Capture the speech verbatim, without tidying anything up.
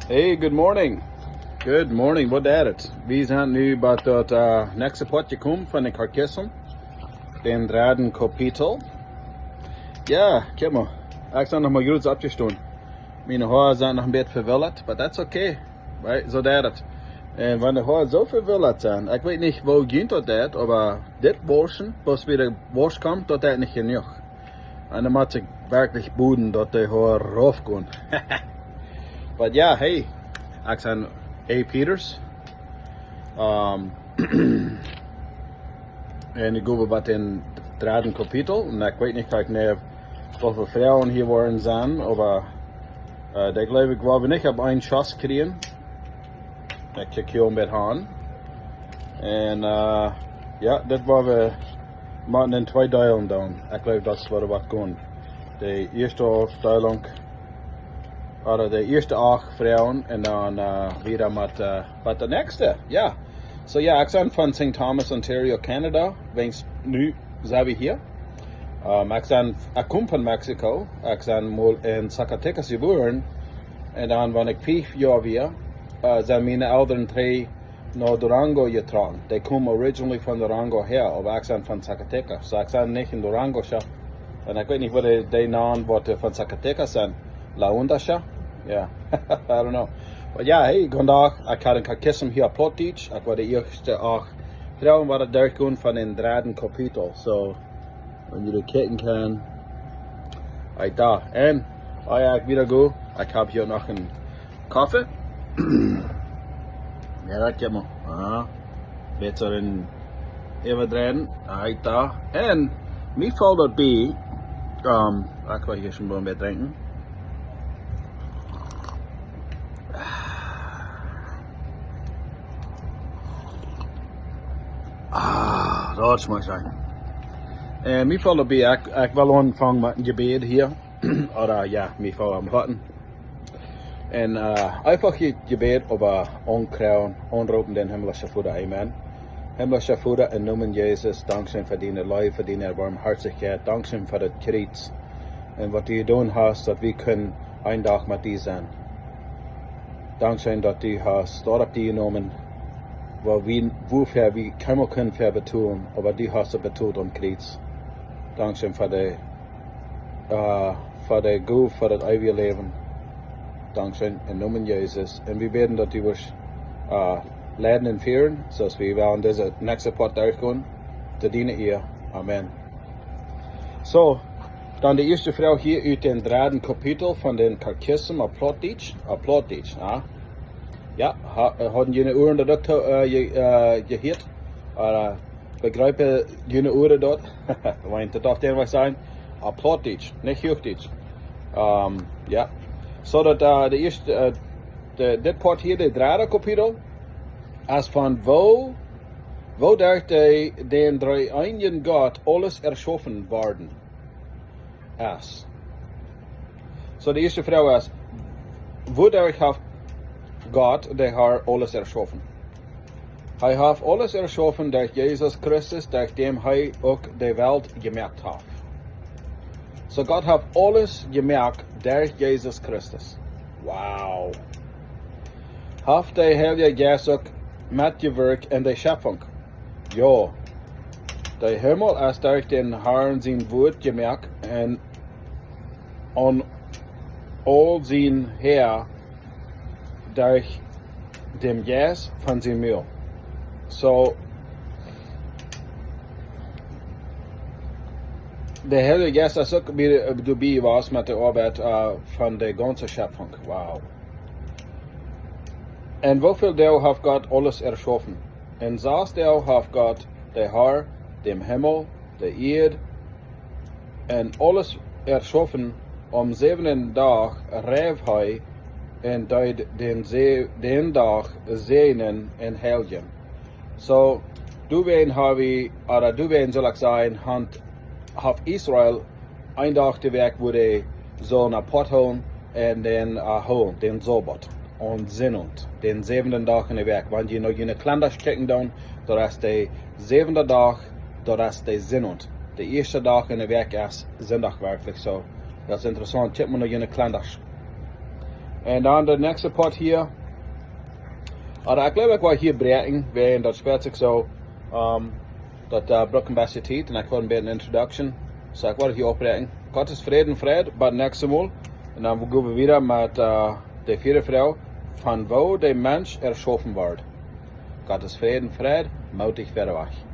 Hey, good morning. Good morning. Waut deit et? Wie sent nu bie daut uh, näakjste Poat jekomen von de Katechism, dän dredden Kapitel. Jo, kjikj mol. Ekj sie noch mau jrods oppjestonen. Miene Hoa sent noch een bät vewildat, but that's okay. Right? Soo deit et. Un wan de Hoa soo vewildat sent, ekj weet nich woo junt daut deit, oba dit Wauschen, waut bie de Wausch kjemt, daut deit nich jenuach. Un dan mott ekj werkjlich bäden daut de Hoa rauf gonen. But jo, hey, ekj sie A. Peters. Um, un ekj go bie dän dredden Kapitel. Un ekj weet nich, krakjt nu, woo väl Froagen hia woaren sennen, oba uh, dee jleew ekj woa wie nich opp een Schoss kjrieen. Ekj kjikj hia om bät aun. Un uh, jo, dit woa wie mau en twee Deelen doonen. Ekj jleew daut es waut wie woaren doonen. De ieeschte Aufdeelunk, ooda de ieeschte acht Froagen un dan uh, wieda met, uh, met de näakjste. Jo. So jo, ekj sie von Saint Thomas, Ontario, Canada. Wiels nu sent wie hia. Um, ekj sie, ekj kom von Mexiko. Ekj sie mol en Zacatecas jebuaren. Un dan, wan ekj fief Joa wia, uh, sent miene Elren trigj no Durango jetrocken. They come originally from Durango her, oba ekj sie von Zacatecas. So ekj sie nich en Durango, soo. Un ekj weet nich waut dee, dee Namen waut von Zacatecas sent. La Unda, soo? Jo. I don't know. But jo, hey, goondach. Ekj hab een Katechism hia opp Plautdietsch. Ekj woa de ieeschte acht Froagen woa derchgonen von dän dredden Kapitel. So, wan jie kjikjen kjennen. Right doa. Un, oh jo, ekj wieda go. Ekj hab hia noch een Koffe. Jo, daut jeit mau. Ah, bäta en äwadreien. Right doa. Un mie foll daut bie. Um, ekj woa hia schon waut drinkjen. Ah, daut schmakjt scheen. Un mie foll daut bie, ekj, ekj well aunfangen met een Jebäd hia. Ooda jo, mie foll aum Hoaten. Un uh, eefach een Jebäd äwa aunropen, aunropen dän himlischen Voda. Amen. Himlischa Voda, em Nomen Jesus, dankscheen fa diene Leew, fa diene Barmhoatichkjeit. Dankscheen fa daut Kjriez. Un waut du jedonen hast, daut wie kjennen een Dach met die sennen. Dankscheen daut du hast daut opp die jenomen, wua wie, wuafäa wie kjeenmol kjennen fa betolen, oba du hast et betolt aum Kjriez. Dankscheen fa de, uh, fa de Gow, fa daut eewje Läwen. Dankscheen em Nomen Jesus. Un wie bäden daut du woascht uh, leiden un fieren, soo aus wie woaren dise näakjste Poat derchgonen, to diene Ea. Amen. So, dan de ieeschte Froag hia ut dän dredden Kapitel von dän Katechism opp Plautdietsch. Opp Plautdietsch, jo. Jo, ha, uh, hauden june Uaren daut uk uh, je, uh, jehieet? Ooda bejreepen june Uaren daut? Wan daut doch dän waut sennen. Opp Plautdietsch, nich Huachdietsch. Um, jo. So daut uh, de ieeschte, uh, de, dit Poat hia, de dredde Kapitel, es von woo, woo derch de, dän dreeeenjen Gott aules erschaufen worden es. So, de ieeschte Froag es, wuaderch haft Gott, de Har, aules erschaufen? Hee haft aules erschaufen derch Jesus Christus, derch däm hee uk de Welt jemoakt haft. So, Gott haft aules jemoakt derch Jesus Christus. Wow. Haft de Heilje Jeist uk metjewirkjt en de Schepfunk? Jo. De Himmel es derch dän Harn sien Wuat jemoakt un aun aul sien Häa derch dän Jeist von sien Mul. So, de Heilje Jeist es uk bie, doabie jewast met de Oabeit uh, von de gaunze Schepfunk. Wow. En woo väl Doag haft Gott aules erschaufen? En sass Doag haft Gott, de Har, dän Himmel, de Ieed, un aules erschaufen. Aum säwenden Dach reef hee un deed dän, Se dän Dach säajnen un heiljen. So, doawäajen ha wie, ooda doawäajen saul ekj sajen, haft, haft Israel een Dach de Wäakj, wua dee sullen apoat hoolen un dän uh, hoolen, dän Sabbat, aum Sinnowent, dän säwenden Dach en de Wäakj. Wan jie no june Kalenda kjikjen doonen, daut es de säwende Dach, daut es de Sinnowent. De ieeschte Dach en de Wäakj es Sindach werkjlich. So, daut es interessaunt. Kjikj mol no june Kalenda. Un dan de näakjste Poat hia. Oba ekj jleew, ekj woa hia bräakjen, wiels daut spieet sikj soo, ähm, daut, äh, brukt een bät Tiet un ekj woa een bät introduction. Soo, ekj woa hia oppbräakjen. Gottes Fräd un Fräd, bat näakjstet Mol. Un dan go wie wieda met, äh, de vieede Froag, von woo de Mensch erschaufen wort. Gottes Fräd un Fräd, mootich wieda wajch.